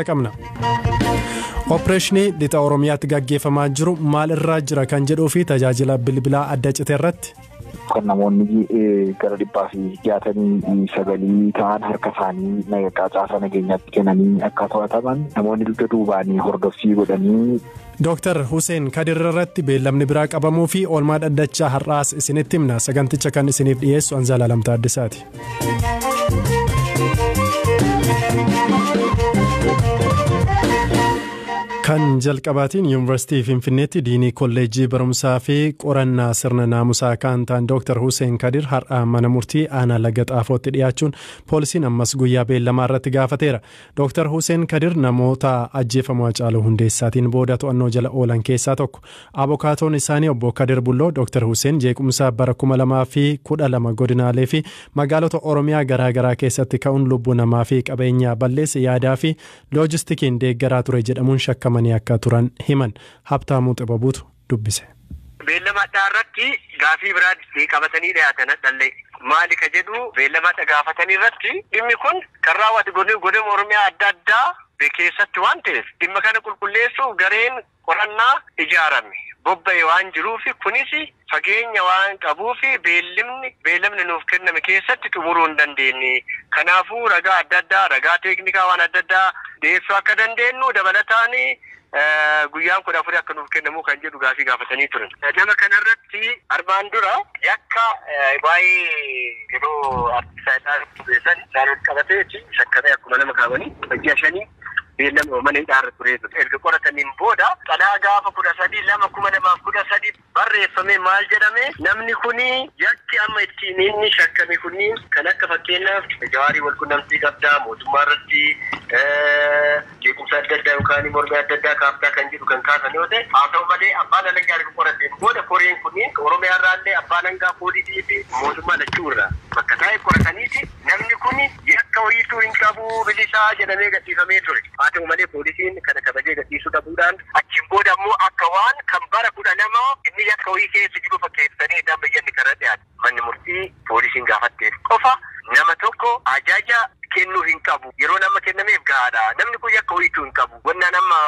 Gabaasa qabna. Opereeshinii lixa Oromiyaatti gaggeeffamaa jiru maal irraa jira kan jedhuu fi tajaajila bilbilaa adda cite irratti. Kan namoonni gara 169 ta'an harka isaanii caasaa nageenyaatti kennanii akka to'ataman namoonni dugda duubaanii hordoffii godhanii. Dooktar Hussein Kadir irratti beellamni biraa qabamuu fi oolmaa dhaddachaa har'aas isinitti himna. Saganticha kan isiniif dhiyeessu Anzaalaa Lamtaa Addisaati. Kan jalqabaatiin Yuunivarsiitii Finfinneetti diinii kolleejjii barumsaa fi qorannaa sirna naamusaa kan ta'an Dooktar Hussein Kadir har'a mana murtii aanaa Laga Xaafootti dhiyaachuun poolisiin ammas guyyaa beellamaa irratti gaafateera. Dooktar Hussein Kadir namoota ajjeefamuu Hacaaluu Hundeessaatiin booda to'annoo jala oolan keessaa tokko. Abokaatoon isaanii obbo Kadir Bulloo Dooktar Hussein jeequmsa bara 2012 godinaalee fi magaalota Oromiyaa garaagaraa keessatti ka'uun lubbuu namaa fi qabeenya balleesse yaadaa fi loojistikiin deeggaraa ture jedhamuun shakkamanii akka turan himan. Habtaamuu Xibabuutu dubbise. Beellama addaa irratti gaafii biraa qabatanii dhiyaatan dhallee maali ka jedhu beellama adda gaafatanii irratti dhimmi kun kan raawwate godina Oromiyaa adda addaa keessatti waan ta'eef dhimma kana qulqulleessuuf gareen qorannaa ijaarame bobba'e waan jiruuf kunis fageenya waan qabuuf beellamni nuuf kenname keessatti xumuruu hin dandeenye. Kanaafuu ragaa adda addaa ragaa teeknikaa waan adda addaa dhiyeessuu akka dandeenyu dabalataan guyyaan 14 akka nuuf kennamu kan jedhu gaafii gaafatanii turan. Nama kanarratti armaan dura yakka baay'ee yeroo artisaa isaan qabateeti shakkamee akkuma nama kaawwanii ji'a 5 beellama mana hidhaarra ture. Erga qorataniin booda xalaa gaafa 13/2/2013 barreeffame maal jedhame namni kuni yakki amma ittiin inni shakkame kuni kan akka fakkeenyaaf jawaarii wal qunnamtii qabdaa mootummaa irratti jeequmsa adda addaa yookaan mormii adda addaa kaaftaa kan jedhu kan kaasan yoo ta'e haa ta'u malee abbaan alangaa erga qorateen booda koreen kunniin Oromiyaa irraallee abbaan alangaa poolisii fi mootummaa lachuu irraa bakka taa'e qorataniiti namni kuni yakka wayiituu hin qabu bilisaa jedhamee gadhiifamee ture. Haa ta'u malee poolisiin kana kabajee gadhiisuu dhabuudhaan achiin booda ammoo akka waan kan bara 12 inni yakka wayii keessa jiru fakkeessanii dambe jenni karaa dhiyaate. Manni murtii poolisiin gaafatteef qofa nama tokko ajaja kennuu hin qabu. Yeroo nama kennameef gahaadha. Namni kun yakka wayiituu hin qabu. Wanna nama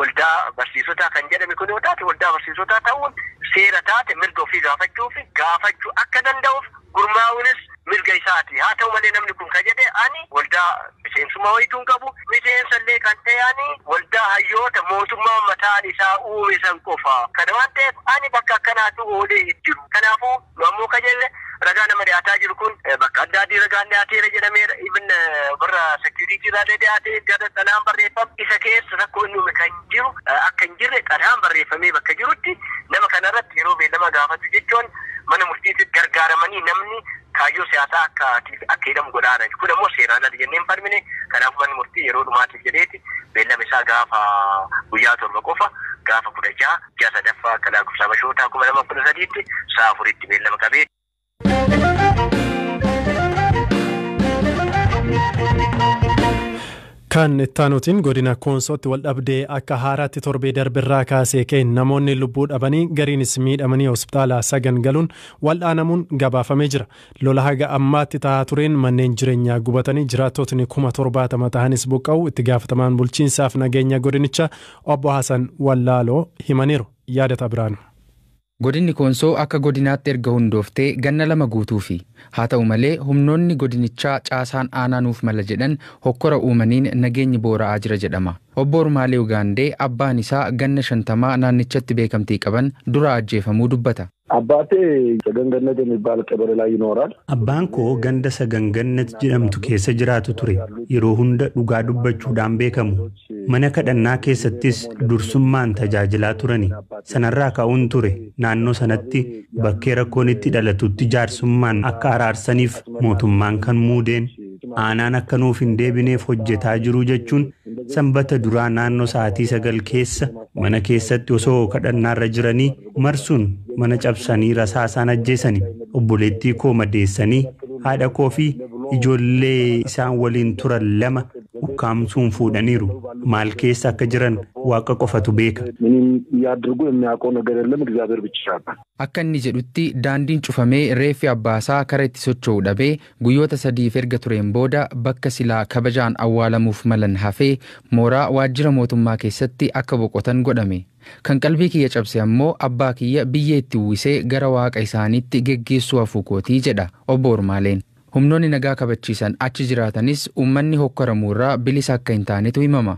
waldaa barsiisotaa kan jedhame kun yoo taate waldaa barsiisotaa ta'uun seera taate mirga ofii gaafachuu akka danda'uuf gurmaa'uunis mirga isaati. Haa ta'u malee namni kun kan jedhe ani waldaa miseensummaa wayiituu hin qabu. Miseensallee kan ta'e ani waldaa hayyoota mootummaa mataan isaa uume san qofa. Kana waan ta'eef ani bakka akkanaatu oolee hin jiru. Kanaafuu nu ammoo kan jenne ragaa nama dhiyaataa jiru kun bakka adda adii ragaan dhiyaateera jedhameera. Even warra sekiyuriitii irraallee dhiyaatee gara xalaan barreeffame isa keessa rakkoo inni uume kan jiru akka hin jirre xalaan barreeffamee bakka jirutti nama kanarratti yeroo beellama gaafatu jechuun mana murtiitti gargaaramanii namni kaayyoo siyaasaa akka hidhamu godhaadha. Kun ammoo seeraan ala jennee hin falmine. Kanaafuu manni murtii yeroo dhumaatiif jedheeti beellama isaa gaafa guyyaa 7 qofa gaafa 16 ji'a 3ffaa akka lakkoofsa Habashootaa 2013tti sa'a 4tti beellama qabee. Kan ittaanuutiin godina Koonsootti wal dhabdee akka haaraatti torbee darbirraa kaasee ka'e namoonni lubbuu dhabanii gariinis miidhamanii hospitaala 9 galuun wal'aanamuun gabaafamee jira. Lola haga ammaatti ta'aa tureen manneen jireenyaa gubatanii jiraattotni 70,000 ta'anis buqqa'u itti gaafatamaan bulchiinsaaf nageenya godinichaa obbo Hasan Wallaaloo himaniiru. Yaadata Biraanu. Godinni Koonsoo akka godinaatti erga hundooftee ganna 2 guutuufi haa ta'u malee humnoonni godinichaa caasaan aanaa nuuf mala jedhan hokkora uumaniin nageenyi boora'aa jira jedhama. Obbo Ormaalee Ugaandee abbaan isaa ganna 50 naannichatti beekamtii qaban dura ajjeefamuu dubbata. አባቴ ሰገንገነት የሚባል ቀበሌ ላይ ይኖራል። Abbaan koo ganda Sagangannet jedhamtu keessa jiraatu ture. Yeroo hunda dhugaa dubbachuudhaan beekamu. Mana kadhannaa keessattis dursummaan tajaajilaa turani. Sanarraa ka'uun ture naannoo sanatti bakkee rakkoon itti dhalatutti jaarsummaan akka araarsaniif mootummaan kan muudeen aanaan akka nuuf hin deebineef hojjetaa jiru jechuun sanbata duraa naannoo sa'aatii 9 keessa mana keessatti osoo kadhannaarra jiranii marsuun mana cabsanii rasaasaan ajjeesanii obboleettii koo madeessanii haadha koo fi ijoollee isaan waliin turan 2 Ukkaamsuun fuudhaniiru. Maal keessa akka jiran Waaqa qofatu beeka. ምንም ያድርጉ የሚያውቀው ነገር የለም፣ እግዚአብሔር ብቻ ያውቃል። Akka inni jedhutti daandiin cufamee reeffi abbaasaa kara itti socho'u dhabee guyyoota 3f erga tureen booda bakka silaa kabajaan awwaalamuuf malan hafee mooraa waajjira mootummaa keessatti akka boqotan godhame. Kan qalbii kiyya cabse ammoo abbaa kiyya biyyee itti uwwisee gara Waaqa isaaniitti geggeessuu hafuu kootii jedha obbo Ormaaleen. Humnoonni nagaa kabachiisan achi jiraatanis uummanni hokkoramuu irraa bilisa akka hin taanetu himama.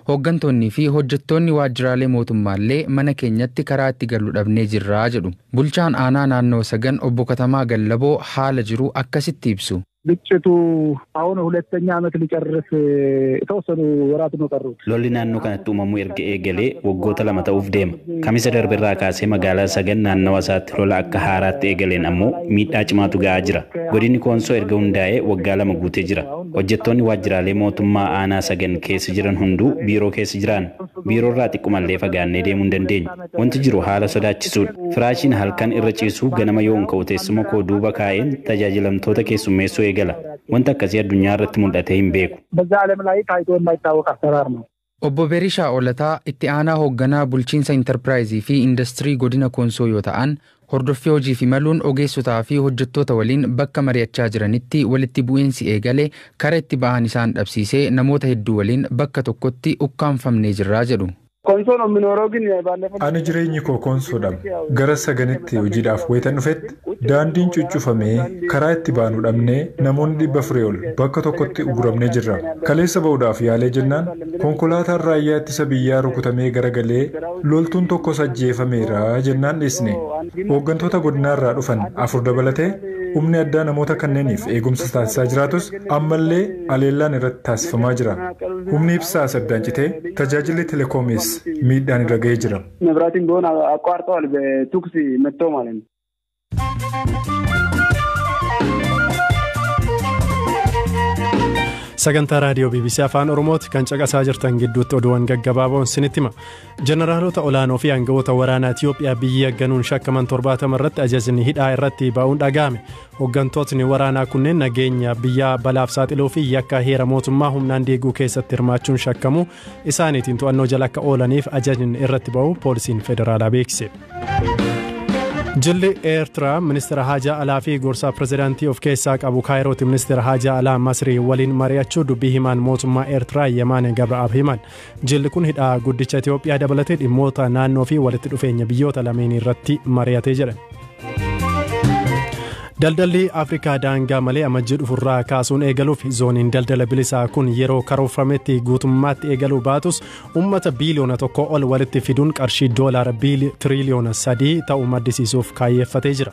Hooggantoonnii fi hojjettoonni waajjiraalee mootummaallee mana keenyatti karaa itti gallu dhabnee jirraa jedhu. Bulchaan aanaa naannoo Sagan obbo Katamaa Gallaboo haala jiru akkasitti ibsu. ግጭቱ አሁን ሁለተኛ ዓመት ሊጨርስ የተወሰኑ ወራት ነው ቀሩት። Lolli naannoo kanatti uumamuu erga eegalee waggoota 2 ta'uuf deema. Kamisa darbe irraa kaasee magaalaa Sagan naannawa isaatti lola akka haaraatti eegaleen ammoo miidhaa cimaatu ga'aa jira. Godinni Koonsoo erga hundaa'ee waggaa 2 guutee jira. Hojjettoonni waajjiraalee mootummaa aanaa Sagan keessa jiran hunduu biiroo keessa jiran. Biiroo irraa xiqqumallee fagaannee deemuu hin dandeenyu. Wanti jiru haala sodaachisuudha. Firaashiin halkan irra ciisu ganama yoon ka'u teessuma koo duuba kaa'een tajaajilamtoota keessummeessuu eegala. Wanta akkasii addunyaa irratti mul'atee hin beeku. በዛ ዓለም ላይ ታይቶ የማይታወቅ አሰራር ነው። Obbo Berishaa Olataa itti aanaa hoogganaa bulchiinsa intarpiraayizii fi indastirii godina Koonsoo yoo ta'an, hordoffii hojiif imaluun ogeessotaa fi hojjettoota waliin bakka mari'achaa jiranitti walitti bu'iinsi eegale kara itti ba'an isaan dhabsiisee namoota hedduu waliin bakka tokkotti ukkaanfamnee jirraa jedhu. ኮንሶ ነው የምኖረው ግን ባለፈው Ani jireenyi koo Koonsoodha. Gara Saganitti hojiidhaaf wayitan dhufetti daandiin cuccufamee karaa itti baanu dhabnee namoonni 400 ol bakka tokkotti uguramnee jirra. Kaleessa ba'uudhaaf yaalee jennaan konkolaataan raayyaa ittisa biyyaa rukutamee garagalee loltuun tokkos ajjeefameera jennaan dhiisne. Hooggantoota godinaarraa dhufan 4 dabalatee humni addaa namoota kanneeniif eegumsa taasisaa jiraatus ammallee aleellaan irratti taasifamaa jira. Humni ibsaa saddaan citee tajaajilli telekoomis miidhaan irra ga'ee jira. መብራትን ቢሆን አቋርጠዋል በቱክስ መጥተው ማለት ነው። Sagantaa raadiyoo BBC Afaan Oromooti kan caqasaa jirtan. Gidduutti oduuwwan gaggabaaboon sinitti hima. Jeneraalota olaanoo fi aangawoota waraanaa Itiyoophiyaa biyya ganuun shakkaman 70 irratti ajajni hidhaa irratti ba'uun dhaga'ame. Hooggantootni waraanaa kunneen nageenya biyyaa balaaf saaxiluu fi yakka heera mootummaa humnaan diiguu keessatti hirmaachuun shakkamuu isaaniitiin to'annoo jala akka oolaniif ajajni irratti ba'u poolisiin federaalaa beeksise. Jilli Eertiraa ministeera haajaa alaa fi gorsaa pirezidaantii of keessaa qabu Kaayirootti ministeera haajaa alaa Masrii waliin mari'achuu dubbii himaan mootummaa Eertiraa Yemaane Gabra'aab himan. Jilli kun hidhaa guddicha Itiyoophiyaa dabalatee dhimmoota naannoo fi walitti dhufeenya biyyoota lameen irratti mari'atee jedhan. Daldalli Afrikaa daangaa malee amajjii dhufurraa kaasuun eegaluuf zooniin daldala bilisaa kun yeroo karoorfametti guutummaatti eegaluu baatus uummata biiliyoona 1 ol walitti fiduun qarshii doolaara tiriiliyoona 3 ta'u maddisiisuuf kaayyeeffatee jira.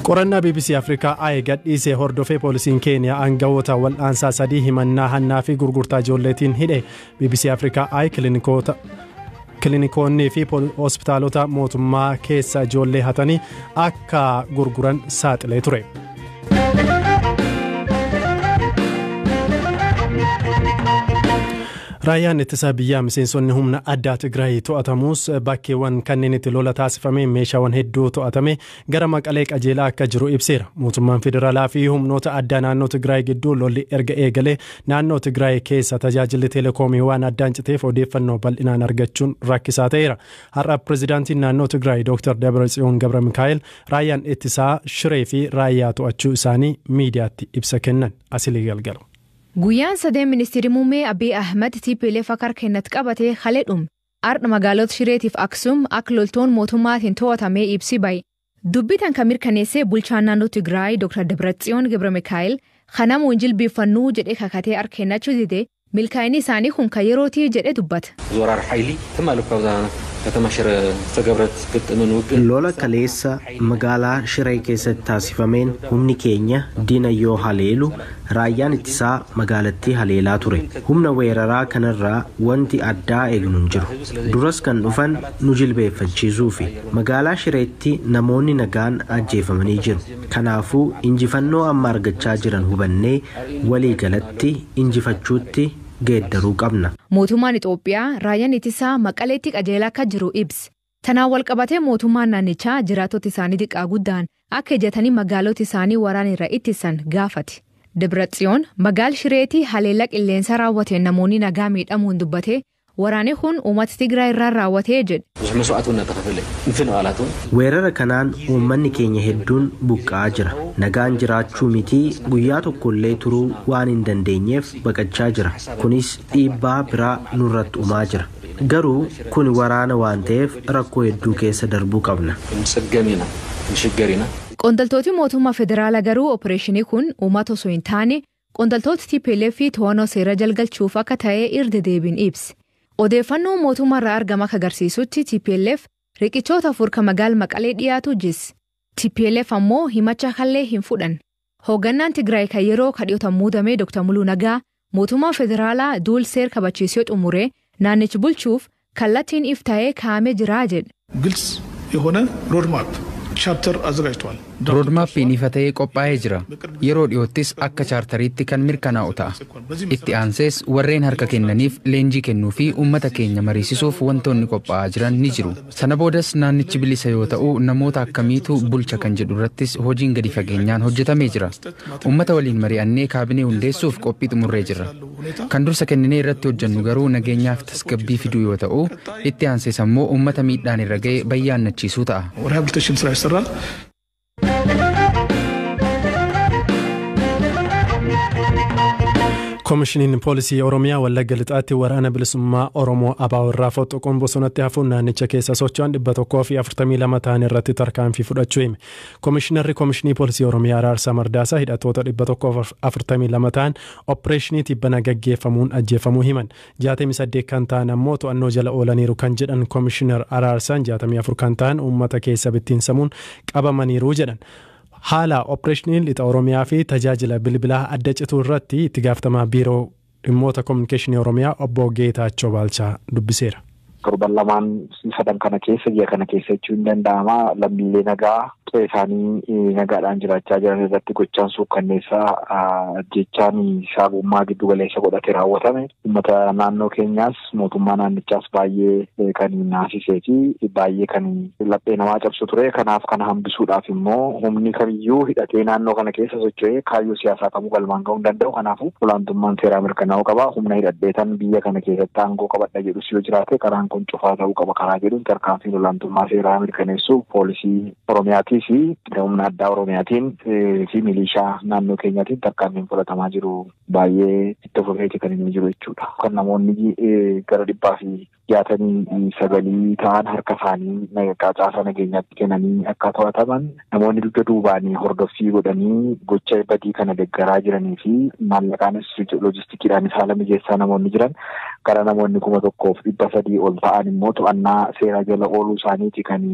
Qorannaa BBC Afrikaa Eye gadhiisee hordofee poolisiin Keeniyaa aangawoota wal'aansaa 3 himannaa hannaa fi gurgurtaa ijoolleetiin hidhe. BBC Afrikaa Eye kilinikoota kilinikoonnii fi hospitaalota mootummaa keessa ijoollee hatanii akka gurguran saaxilee ture. Raayyaan ittisa biyyaa miseensonni humna addaa Tigraay to'atamus bakkeewwan kanneen itti lola taasifame meeshaawwan hedduu to'atame gara Maqalee qajeelaa akka jiru ibseera. Mootummaan federaalaa fi humnoota addaa naannoo Tigraay gidduu lolli erga eegalee naannoo Tigraay keessa tajaajilli teelekoomii waan addaan citeef odeeffannoo bal'inaan argachuun rakkisaa ta'eera. Har'a pirezidaantiin naannoo Tigraay Dr. Dabratsiyoon Gabra Mikaa'el raayyaan ittisaa Shiree fi raayyaa to'achuu isaanii miidiyaatti ibsa kennan asilii galgala. Guyyaan sadeen ministeerri muummee Abiy Ahmed TPLF akka harka qabate halee dhume. Ardha magaalota Shireetiif Aksum akka loltoon mootummaatiin to'atamee ibsi bahe. Dubbitan kan mirkaneessee bulchaan naannoo Tigraay Dr. Dabratsiyoon Gabra Mikaa'el kanamuun jilbeeffannuu jedhee kakatee harka kennachuu dide, milkaa'inni isaanii kun kan yerootii jedhee dubbata. ወራር ሓይሊ ትማል ካብዛ ከተማ ሽረ ዝተገብረት ግጥምን ውግእ Lola kaleessa magaalaa Shiree keessatti taasifameen humni keenya diina yoo haleelu raayyaan ittisaa magaalattii haleelaa ture. Humna weeraraa kanarraa wanti addaa eegnu hin jiru. Duras kan dhufan nu jilbeeffachiisuufi. Magaalaa Shireetti namoonni nagaan ajjeefamanii jiru. Kanaafuu injifannoo amma argachaa jiran hubannee walii galatti injifachuutti geeddaruu qabna. Mootummaan Itoophiyaa raayyaan ittisaa Maqaleetti qajeelaa akka jiru ibse. Tanaan walqabatee mootummaan naannichaa jiraattota isaanii xiqqaa guddaan akka ejjatanii magaalota isaanii waraana irraa ittisan gaafate. Dabratsiyoon magaal Shireetii haleellaa qilleensa raawwateen namoonni nagaa miidhamuun dubbate waraanni kun uummata Tigraay irraan raawwatee jedhe. Weerara kanaan uummanni keenya hedduun buqqa'aa jira. Nagaan jiraachuu mitii guyyaa tokkollee turuu waan hin dandeenyeef baqachaa jira. Kunis dhiibbaa biraa nurratti uumaa jira. Garuu kun waraana waan ta'eef rakkoo hedduu keessa darbuu qabna. Qondaaltoti mootummaa federaalaa garuu opereeshinii kun uummata osoo hin taane qondaaltota TPLF fi to'annoo seera jalgalchuuf akka ta'e irra deebiin ibse. Odeeffannoo mootummaa irraa argame akka agarsiisutti TPLF riqichoota 4 kan magaala Maqalee dhiyaatu jisse. TPLF ammoo himacha kallee hin fudhan. Hoogganaan Tigraay kan yeroo kadhiyootan muudame Dr. Muluu Nagaa mootummaa federaalaa duul seer kabachiisee xumure naannichi bulchuuf kallattiin if ta'ee kaa'amee jira jedhe. ግልጽ የሆነ ሮድማፕ ቻፕተር አዘጋጅተዋል። Roodmaappiin ifa ta'ee qophaa'ee jira. Yeroo dhiyoottis akka chaartariitti kan mirkanaa'u ta'a. Itti aansees warreen harka kennaniif leenjii kennuu fi uummata keenya mariisisuuf wantoonni qophaa'aa jiran ni jiru. Sana boodas naannichi bilisa yoo ta'u namoota akkamiitu bulcha kan jedhu irrattis hojiin gadi fageenyaan hojjetamee jira. Uummata waliin mari'annee kaabinee hundeessuuf qophii xumurree jirra. Kan dursa kenninee irratti hojjennu garuu nageenyaaf tasgabbii fiduu yoo ta'u itti aansees ammoo uummata miidhaan irra ga'e bayyaannachiisuu ta'a. ሪሃቢሊቴሽን ስራ ይሰራል። Koomishiniin Poolisii Oromiyaa Wallagga Lixaatti waraana bilisummaa Oromoo ABO irraa fottoquun bosonatti hafuun naannicha keessa socho'an 142 ta'an irratti tarkaanfii fudhachuu hime. Koomishinarri Koomishinii Poolisii Oromiyaa Araarsaa Mardaasaa hidhattoota 142 ta'an opereeshinii tibbana gaggeeffamuun ajjeefamuu himan. 68 kan ta'an ammoo to'annoo jala oolaniiru kan jedhan Koomishinar Araarsaan 64 kan ta'an uummata keessa bittinsamuun qabamaniiru jedhan. Haala opereeshiniin lixa Oromiyaa fi tajaajila bilbilaa adda cituu irratti itti gaafatamaa biiroo dhimmoota koominikeeshinii Oromiyaa obbo Geetaachoo Baalchaa dubbiseera. Torban lamaan sadan kana keessa ji'a kana keessa jechuun hin danda'ama. Lammiilee nagaa qe'ee isaanii nagaadhaan jiraachaa jiran irratti gochaan suukkanneessaa jechaan saabummaa giddu galeessa godhate raawwatame. Uummata naannoo keenyaas mootummaa naannichaas baay'ee kan naasisee fi baay'ee kan laphee namaa cabsu ture. Kanaaf kana hambisuudhaaf immoo humni kamiyyuu hidhatee naannoo kana keessa socho'ee kaayyoo siyaasaa kamuu galmaan ga'uu hin danda'u. Kanaafuu olaantummaan seeraa mirkanaa'uu qaba. Humna hidhadheetan biyya kana keessatti aangoo qabadha jedhus yoo jiraate karaan kun cufaa ta'uu qaba karaa jedhuun tarkaanfiin olaantummaa seeraa mirkaneessuuf poolisii Oromiyaatii fi humna addaa Oromiyaatiin fi milishaa naannoo keenyaatiin tarkaanfiin fudhatamaa jiru baay'ee itti fufeeti kan inni jiru jechuudha. Kan namoonni gara 169 ta'an harka isaanii caasaa nageenyaatti kennanii akka to'ataman namoonni dugda duubaanii hordoffii godhanii gocha badii kana deeggaraa jiranii fi maallaqaanis loojistikiidhaanis haala mijeessaa namoonni jiran gara namoonni 1300 ol ta'an immoo to'annaa seeraa jala ooluu isaaniiti kan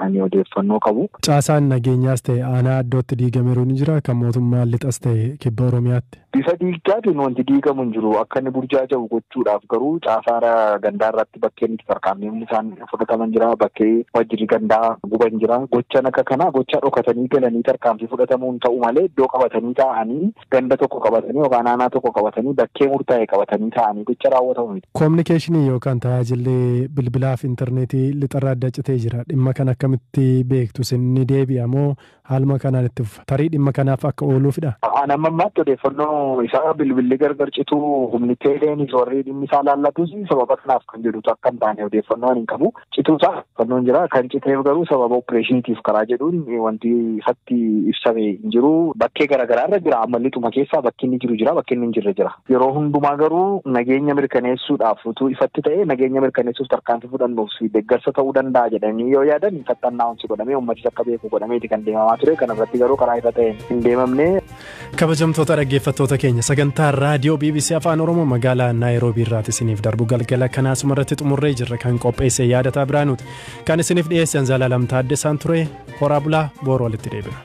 ani odeeffannoo qabu. Caasaan nageenyaas ta'e aanaa iddootti diigameeru ni jira kan mootummaan lixas ta'e kibba Oromiyaatti. Bifa diigaatiin wanti diigamu hin jiru akka inni burjaaja'u gochuudhaaf garuu caasaa gandaa irratti bakkeen itti tarkaanfiin isaan fudhataman jira bakkee waajjirri gandaa guban jira gochaan akka kanaa gocha dhokatanii galanii tarkaanfii fudhatamuun ta'u malee iddoo qabatanii taa'anii ganda tokko qabatanii yookaan aanaa tokko qabatanii bakkee murtaa'e qabatanii taa'anii gocha raawwatamu miti. Koominikeeshinii yookaan tajaajilli bilbilaaf intarneetii lixarraa adda citee jira dhimma kan akkamitti beektu ni deebi'a moo haaluma kanaan itti fufa tarii dhimma kanaaf akka ooluufidha. Ani amma ammaatti odeeffannoo isaa bilbilli gargar cituu humni teeleenis warri dhimmi isaa laallatus sababa kanaaf kan jedhutu akka hin taane odeeffannoo ani hin qabu. Cituu isaa odeeffannoon jira kan citeef garuu sababa opereeshiniitiif karaa jedhuun wanti ifatti ibsame hin jiru. Bakkee garaagaraa irra jira amma lixuma keessaa bakki inni jiru jira bakki inni hin jirre jira. Yeroo hundumaa garuu nageenya mirkaneessuudhaaf utuu ifatti ta'e nageenya mirkaneessuuf tarkaanfii fudhannuuf deeggarsa ta'uu danda'a jedhanii yoo yaadan ifatti annaawunsi godhamee uummatis akka beeku godhameeti kan deemamaa ture. Kanarratti garuu karaa ifa ta'een hin deemamne. Kabajamtoota dhaggeeffattoota keenya sagantaa raadiyoo BBC Afaan Oromoo magaalaa Naayiroobii irraati isiniif darbu galgala kanaasuma irratti xumurree jirra kan qopheesse Yaadataa Biraanuuti. Kan isiniif dhiyeessan Zalaalam Taaddesaan ture horaa bulaa boru walitti deebina.